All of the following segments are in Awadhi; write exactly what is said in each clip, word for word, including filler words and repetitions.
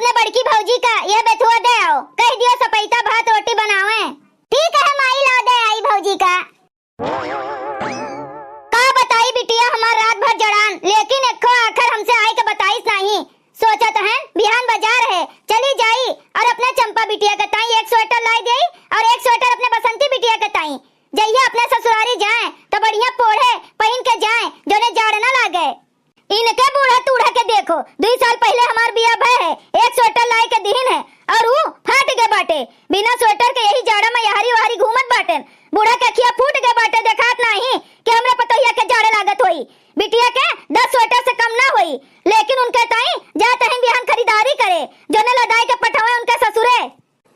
अपने बड़की भौजी का यह बेथुआ दे आओ, कहि दियो सपैता भात रोटी बनावे। ठीक है माई, लाओ दे आई भौजी का। का बताई बिटिया, हमार रात भर जड़ान, लेकिन एक्को आखर हमसे आइके बताइस नाहीं। सोचत हन बिहान बजार है, चली जाई और अपने चंपा बिटिया के ताई एक स्वेटर लाई देई और एक स्वेटर अपने बसंती बिटिया के ताई। जइया अपने ससुरारी जाए तो बढ़िया पोढ़े पहिन के जाए, जोने जाड़ ना लागे। इनके बूढ़ा तूढ़ा के देखो, दुई साल पहिले हमार बियाह भय है, एक स्वेटर लाइके दिहिन है और ऊ फाटि गए बाटे। बिना स्वेटर के यही जाड़ा में यहरी वहरी घूमत बाटेन। बूढ़ा के अखिया फूटि गए बाटे, देखात नाहीं कि हमरे पतोहिया के जाड़े लागत होई। बिटिया के दस स्वेटर से कम ना होई, लेकिन उनके ताई जात हइन बिहान खरीदारी करे, जोने लदाई के पठावे उनके ससुरे।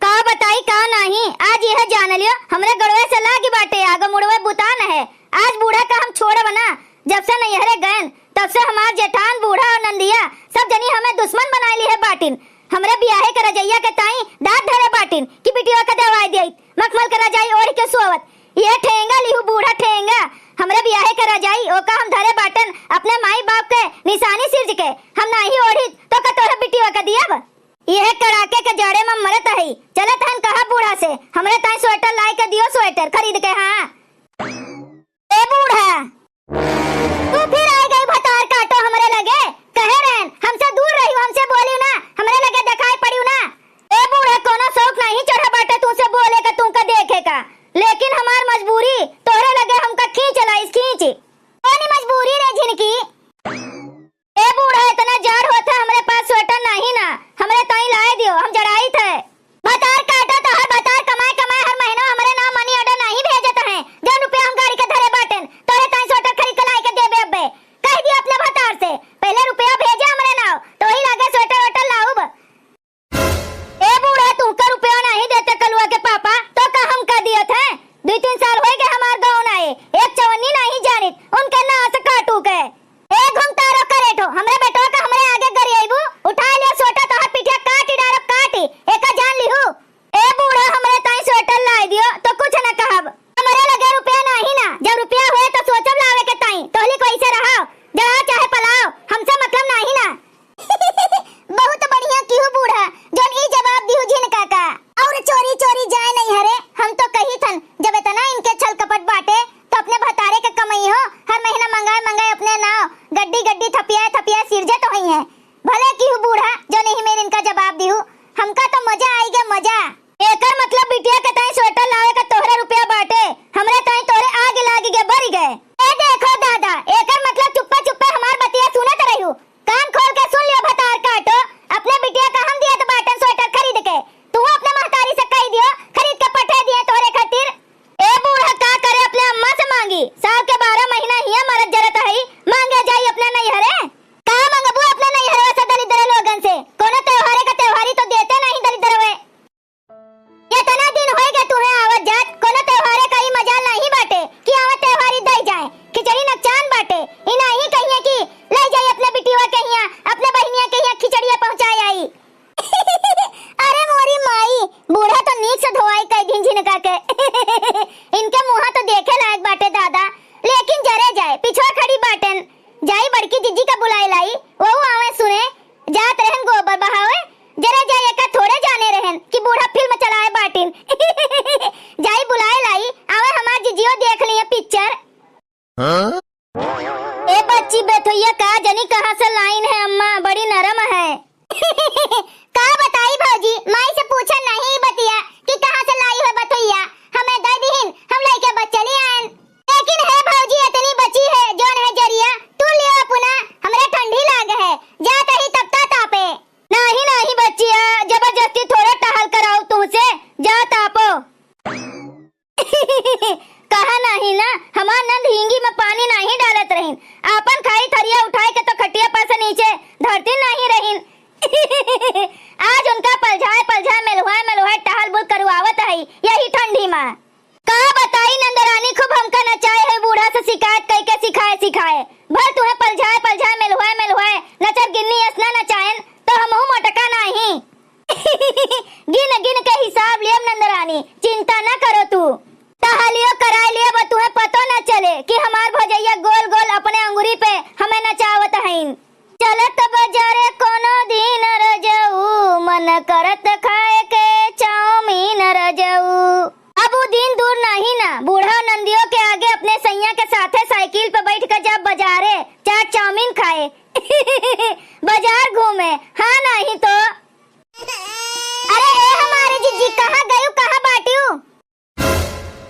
का बताई का नाहीं, आज यह जान लियो, हमरे गड़वे से लागी बाटे, आगे मुड़वे बुता न है। आज बूढ़ा का हम छोड़ब ना, जब से नैहरे गएन, तब से हमार जेठान, बूढ़ा और नंदिया सब जनी हमें दुश्मन बनाए लिहे बाटिन। हमरे बियाहे के रजइया के ताई दाँत धरे बाटिन कि बिटिया के देवाई दियाई, मखमल के रजाई ओढ़ के सोवत। यह ठेंगा लिहू बूढ़ा ठेंगा, हमरे बियाहे के रजाई ओका हम धरे बाटन अपने माई बाप के निशानी सिरज के, हम नाहीं ओढ़ी तो का तोहरे बिटिया के दियब? यह कड़ाके के जाड़े में मरत हई। चलत हन कहा बूढ़ा से, हमरे ताई स्वेटर लाइके दियो, स्वेटर खरीद के। हाँ ए बूढ़ा, तू फिर आ गई भतार काटो हमरे लगे। कहे रहन हमसे दूर रहियो, हमसे बोलियो ना, हमरे लगे देखाई पड़ियो ना। ए बूढ़ा, कोनो शौक नाहीं चढ़ा बाटे तुमसे बोले का, तुमका देखे का, लेकिन हमार मजबूरी तोहरे लगे हमका खींच लाइस, खींच। कौन मजबूरी रे झिनकी? ए बूढ़ा, इतना जाड़ होत है, हमरे पास स्वेटर नाहीं ना, हमरे ताई लाए दियो, हम जड़ाई थे। भतार काटो तोहर भतार कमाए कमाए हर महीना हमरे नाम मनी ऑर्डर नाहीं भेजत है। जौन रुपया हम गाड़ी के धरे बाटेन, तोहरे ताई स्वेटर खरीद के लाइके देबे अब्बे। कहि दियो अपने भतार से, पहिले रुपया भेजे हमरे नाव, तो वही लागे स्वेटर वेटर लाउब। ए बूढ़ा, तुमका रुपया नाहीं देते कलुआ के पापा, तो का हमका दियत है? दुई तीन साल होई गए हमार गाँव ना आए, एक चवन्नी नाहीं जानित, उनके नास काटू के। ए घुमतारो करेठो, हमरे बेटवा का हमरे आगे गरियाइबू, उठा लियो सोटा तोहर पिठिया काटी डारो काटी, एका जान लिहू। ए बूढ़ा, हमरे ताई स्वेटर लाई दियो तो कुछ न कहब। हमरे लगे रुपया नाहीं ना, जब रुपया होए तो सोचब लावे के ताई, तोहली कैसे रहाव, जड़ाव चाहे पलाव, हमसे मतलब नाहीं ना। बहुत बढ़िया किहू बूढ़ा, जौन ई जवाब दिहू झिनका का। और चोरी चोरी जाए नैहरे, हम तो कही थन, जब इतना इनके छल कपट बाटे, तो अपने भतारे के कमई हो, हर महीना मंगाए मंगाए अपने नाव, गड्डी गड्डी थपियाए थपियाए सिरजे तो हई हैं। भले किहू बूढ़ा, जौन यही मेर इनका जवाब दिहू, हमका तो मजा आई गे मजा। एकर मतलब बिटिया के ताई स्वेटर लावे का तोहरे रुपया बाटे, हमरे ताई तोहरे आगे लागी गे बरी गए। ए देखो दादा, एकर मतलब चुप्पे चुप्पे हमार बतिया सुनत रहियो, कान खोल के सुन लियो भतार काटो, अपने बिटिया का हम दियत बाटन स्वेटर खरीद के, तू अपने महतारी से कहि दियो खरीद के पठे दिए तोहरे खातिर। ए बूढ़ा का करे अपने अम्मा से मांगी, साल के बारह महीना हिया मरत जरत हई, मांगे जाई अपने नैहरे। का मंगबू अपने नैहरवा से दलिद्र लोगन से, कोनो त्योहारे का त्योहारी तो देते नाहीं दलिद्रवे। एतना दिन होइगे तुहे आवत जात, कोनो त्योहारे का ई मजाल नाहीं बाटे कि आवत त्योहारी दई जाए। खिचड़ी नकचान बाटे, ई नाहीं कहिए कि लई जाई अपने बिटिया के हियाँ, अपने बहिनिया के हियाँ खिचड़िया पहुँचाए आई। अरे मोरी माई, बूढ़ा तो नीक से धोआई कई दिन झिनका के। इनके मुँहा तो देखे लायक बाटे दादा, लेकिन जरे जाए, पिछवा खड़ी बाटेन। जाई बड़की जिज्जी का बुलाए लाई, वहू आवे सुने। जात रहन गोबर बहावे, जरे जाए एका थोड़े जाने रहन कि बूढ़ा फिल्म चलाए बाटिन। जाई बुलाए लाई, आवे हमार जिज्जियो देख लिए पिक्चर। हाँ? ए बच्ची बेथुइया का जनी कहाँ से लाइन है अम्मा, बड़ी नरम है। का बताई भौजी, माई से पूछन नाहीं बतिया कि कहाँ से लाई हो बथुइया, हमें दे दिहिन, हम लइके बस चली आयन। लेकिन हे भौजी, इतनी बची है, जौन है जरिया, तू लियो अपना, हमरे ठंडी लाग है, जात ही तपता तापे। नाहीं, नाहीं बच्चिया, जबरदस्ती थोड़े टहल कराऊ तुहसे, जा तापो। कहा नाहीं ना, हमार नंद हींगी में पानी नाहीं डालत रहिन, आपन खाई थरिया उठाए के तो खटिया पर से नीचे धरती नाहीं रहिन। आज उनका पलझाए पलझाए, मेलुहाए मेलुहाए टहल बुल करवावत हई यही ठंडी में। का बताई नंदरानी, खूब हमका नचाए है बूढ़ा से शिकायत कई के सिखाए सिखाए। भल तुहे पलझाए पलझाए, मेलुहाए मेलुहाए नचर गिन्नी अस ना नचाएन तो हमहू मोटका नाहीं। गिन गिन के हिसाब लियब नंदरानी, चिंता न करो तू। टहलियो कराए लियब, तुहे पतो न चले कि हमार भौजैया गोल गोल अपने अंगुरी पे हमें नचावत हईन। चलत बजरे कोनो दिन रजऊ न करत खाए के चाउमीन रजऊ। अब उ दिन दूर नाहीं ना, बूढ़ा नंदियो के आगे अपने सैया के साथे साइकिल पे बैठ के जब बजारे चाट चाउमीन खाए, बजार घूमे, हाँ नाहीं तो। अरे ए हमारे जिज्जी, कहाँ गयू, कहाँ बाटियू?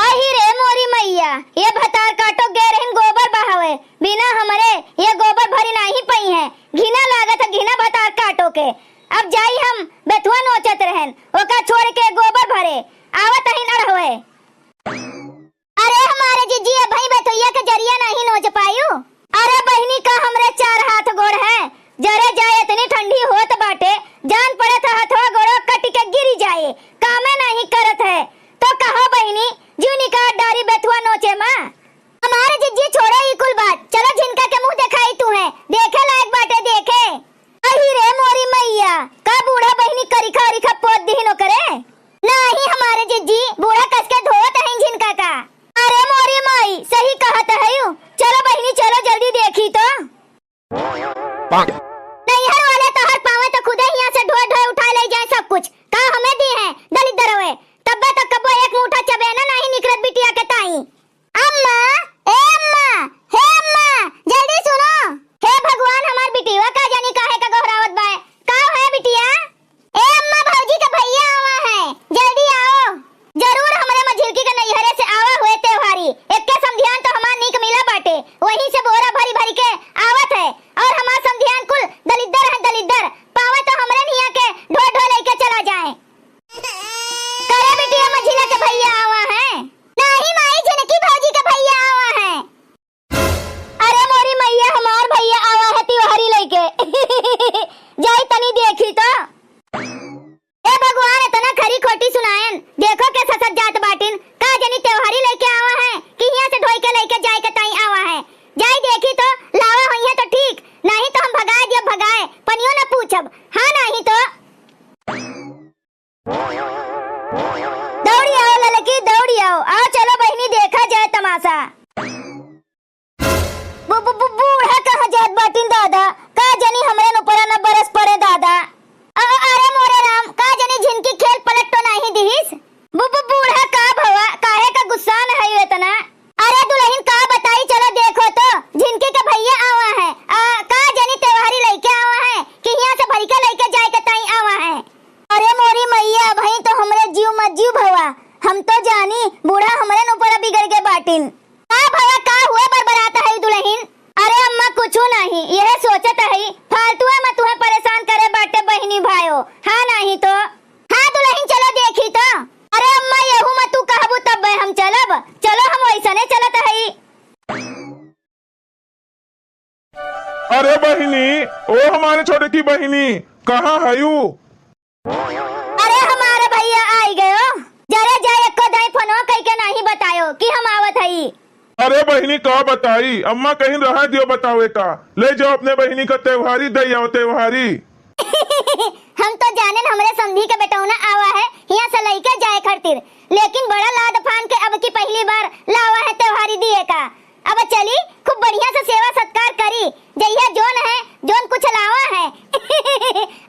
अहि रे मोरी मइया, ये भतार काटो गे रहिन गोबर बहावे, बिना हमरे ये गोबर भरी नाहीं पइहैं। घिना लागत है, घिना भतार काटो के। अब जाई हम बेथुआ नोचत रहन, ओका छोड़ के गोबर भरे आवत हइन अड़हुए। अरे हमारे जिज्जी, अबहीं बेथुइया के जरिया नाहीं नोच पायू? अरे बहिनी, का हमरे चार हाथ गोड़ है? जरे जाए, इतनी ठंडी होत बाटे, जान पड़त है हथवा गोड़वा कटि के गिरि जाए, कामे नाहीं करत है। तो कहो बहिनी, जू निकाल डारी बेथुआ नोचे मा। हमारे जिज्जी, छोड़ो ई कुल बात, चलो झिनका के मुँह देखाई तू है, देखे लायक बाटे, देखे। अहि रे मोरी मइया, का बूढ़ा बहिनी करिखा ओरिखा पोत दिहिन ओकरे? नाहीं हमारे जिज्जी, बूढ़ा कस के धोत हइन झिनका का। अरे मोरी माई, सही कहत हयू। चलो बहिनी, चलो जल्दी देखी तो। नैहर वाले तोहर पावे तो खुदे हियाँ से ढोए ढोए उठाए लइ जाए सब कुछ। का हमें दिहैं दलिद्दरवे? तब्बे तो कब्बो एक मुठा चबेना नाहीं निकरत बिटिया के ताईं। अम्मा, ए अम्मा, हे अम्मा, जल्दी सुनो। हे भगवान, हमार बिटिया का जानी काहे का गोहरावत बाय। का है बिटिया? ए अम्मा, भौजी के भइया आवा है, जल्दी आओ। जरूर हमरे मझिलकी के नैहरे से आवा हुए त्योहारी। एक्के समधियान तो हमार नीक मिला बाटे, वहीं से बोरा भरी भरी के आवत है। और हमार समधियान कुल दलिद्दर है, दलिद्दर। पावे तो हमरे निया के ढोए ढोए लइके चला जाए। करे बिटिया, मझिला के भइया आवा है। नाहीं माई, झिनकी भौजी के भइया आवा है। अरे मोरी मइया, हमार भइया आवा है तिवारी लइके। जाई तनी देखी तो। ए भगवान, इतना खरी खोटी सुनायन। देखो के ससत जात बाटिन। का जनी त्योहारी लइके आवा है कि हियाँ से ढोई के लइके जाए के ताईं आवा है। जाई देखी तो, लावा होइहैं तो ठीक, नाहीं तो हम भगाए दियब भगाए, पनियो न पूछब। हाँ नाहीं तो। दौड़ी आओ ललकी, दौड़ी आओ, आओ चलो बहिनी, देखा जाए तमाशा। बु-, बु-, बु-, बूढ़ा कहाँ जात बाटिन दादा, का जनी हमरे ऊपर न बरस पड़े दादा। अ-, अ-, अरे मोरे राम, का जनी झिनकी खेल पलट तो नाहीं दिहिस। बु-, बु-, बूढ़ा का भवा, काहे का गुस्सान है इतना? अरे दुलहिन का बताई, चलो देखो तो, झिनकी के भइया आवा है, आ, का जनी त्योहारी लइके आवा है, कि हियाँ से भरिके लइके जाए के ताईं आवा है। अरे मोरी मइया, अबहीं तो हमरे जीव मत जीव भवा, हम तो जानी बूढ़ा हमरे न ऊपर बिगड़ गए बाटिन। का भवा, का हुए बरबरात है दुलहिन? अरे अम्मा कुछु नाहीं, यह सोचत है फालतुए में तुहे परेशान करे बाटे बहिनी भायो, हाँ नाहीं तो। हाँ दुलहिन, चलो देखी तो। अरे अम्मा, यहू मा तू कहबू तब्बे हम चलब। चलो हम वइसने चलत हई। अरे बहिनी, ओ हमारे छोटकी बहिनी, कहाँ हयू? अरे हमारे भइया आइ गयो। जरे जा एक्को दाईं फोनवा कइके नाहीं बतायो कि हम आवत हई। अरे बहिनी का बताई, अम्मा कहिन रहा दियो बतावे का। ले जाओ अपने बहिनी का त्योहारी, दे आओ त्योहारी। हम तो जानेन हमरे समधी के बेटौना आवा है हियाँ से लइके जाए खातिर, लेकिन बड़ा लाद फान के अब की पहली बार लावा है त्योहारी दिए का। अब चली खूब बढ़िया से सेवा सत्कार करी, जहिया जोन है, जोन कुछ लावा है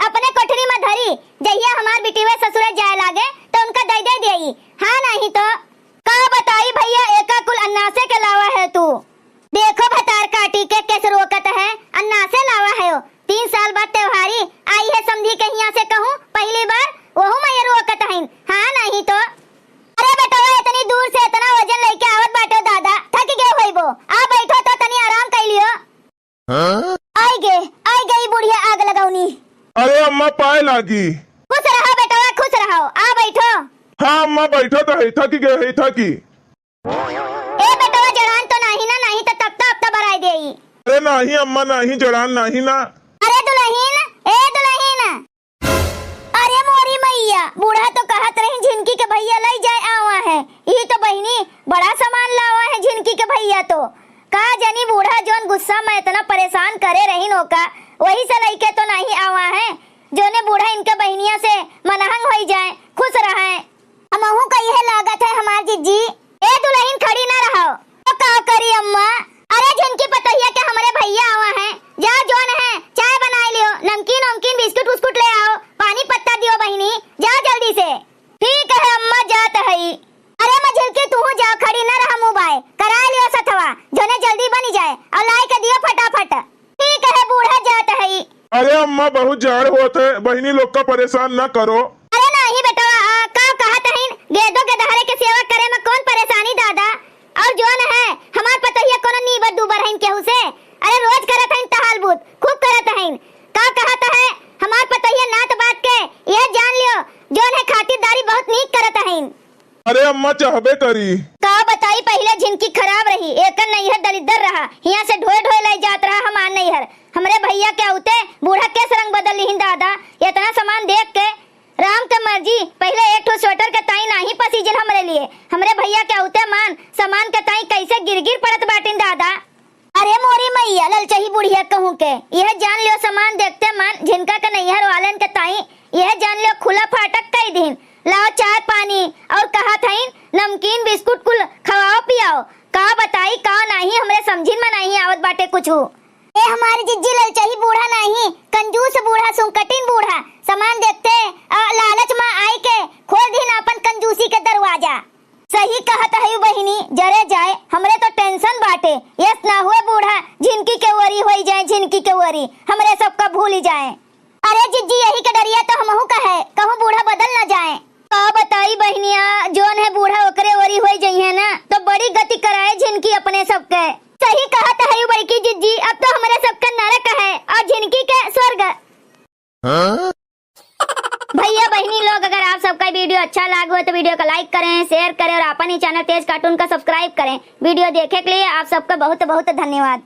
अपने कोठरी में धरी, जहिया हमार बिटिवे ससुरे जाए लागे तो उनका दे दे देई। हाँ नाहीं तो। का बताई भइया, एका कुल अन्नासे के लावा है तू। देखो भतार काटी के केस रोकत है, अन्नासे लावा है ओ। तीन साल बाद त्योहारी आई है समधी के हियाँ से कहूँ पहली बार, वहू मा ये रोकत हइन। हाँ नाहीं तो। अरे बेटवा, इतनी दूर से इतना वजन लइके आवत बाटे दादा, थक गए होइबो। आ बैठो तो तनी आराम कर लियो। हाँ? आइ गे, आइ गई बुढ़िया आग लगौनी। अरे अम्मा पाए लागी। खुश रहो बेटवा, खुश रहो, आ बैठो। हाँ अम्मा बैठो तो है, थकी गए है, थकी। ए बेटवा जड़ान तो नाहीं ना, नाहीं तो तख्ता अफ्ता बराई देई। अरे नाहीं अम्मा नाहीं, जड़ान नाहीं ना। अरे दुलहिन, ए दुलहिन। अरे मोरी मइया, बूढ़ा तो कहत रही झिनकी के भइया लइ जाए आवा है। ई तो बहिनी बड़ा सामान लावा है झिनकी के भइया तो। का जनी बूढ़ा जौन गुस्सा में इतना परेशान करे रहिन ओका, वही से लइके तो नाहीं आवा है, जौने बूढ़ा इनके बहिनिया से मनहंग होई जाए, खुश रहे। हमहू का इहे लागत है हमार जिज्जी। ए दुलहिन खड़ी ना रहो, तो का करी अम्मा? अरे झिनकी पतोहिया के हमरे भइया आवा है, जा जौन है चाय बनाए लियो, नमकीन ओमकीन बिस्कुट उस्कुट ले आओ, पानी पत्ता दियो, तो थे बहिनी लोग का परेशान ना करो। अरे नाही बेटवा, आ, का कहत हईन, गेदो गेदहरे के सेवा करे में कौन परेशानी दादा? और जौन है, हमार पतोहिया कोनो नीबर दूबर हईन केहू से? अरे रोज करत हईन तहाल बूत, खूब करत हईन। का कहत है, हमार पतोहिया नात बात के, यह जान लियो, जौन है खातिरदारी बहुत नीक करत हईन। अरे अम्मा, चाहबे करी। का बताई, पहिले जिनकी खराब रही, एकर नैहर दलिद्दर रहा, हियां से ढोए ढोए लै जात रहा हमार नैहर। हमरे भैया के आउते बूढ़ा केस रंग बदल लिहिन दादा। एतना सामान देख के राम के मर्जी, पहिले एक ठो स्वेटर के ताई नाही पसीजिन हमरे लिए। हमरे भैया के आउते मान सामान के ताई कैसे गिर गिर पड़त बाटिन दादा। अरे मोरी मैया, ललचही बुढ़िया कहूँ के, यह जान लियो सामान देखते मान झिनका के नैहर वालन के ताई, यह जान लियो खुला फाटक कई दिन। लाओ चाय पानी और कहत हईन नमकीन बिस्कुट कुल खवाओ पियाओ। का बताई का नाही, हमरे समझिन में नाही आवत बाटे कुछू। ए हमारी जिज्जी, ललचही बूढ़ा नाही, कंजूस बूढ़ा, सुंकटिन बूढ़ा, सामान देखते आ, लालच में आई के खोल दीन आपन कंजूसी के दरवाजा। सही कहत हयू बहिनी, जरे जाए, हमरे तो tension बाटे। यस ना हुए बूढ़ा, झिनकी के ओरी होई जाए, झिनकी के ओरी, हमरे सबका भूली जाए। अरे जिज्जी, यही के डरिया तो हमहू का है, कहूँ बूढ़ा बदल ना जाए। का बताई बहिनिया, जौन है बूढ़ा ओकरे ओरी होई जइहे ना, तो बड़ी गति कराए झिनकी अपने सबके। सही कहत हयू बड़की जिज्जी, अब तो हमरे सबके नरक है और झिनकी के स्वर्ग। हाँ? भैया बहिनी लोग, अगर आप सबका video अच्छा लाग हो तो video का like करें, share करें और आपन ही channel तेज cartoon का subscribe करें। Video देखे के लिए आप सबका बहुत बहुत धन्यवाद।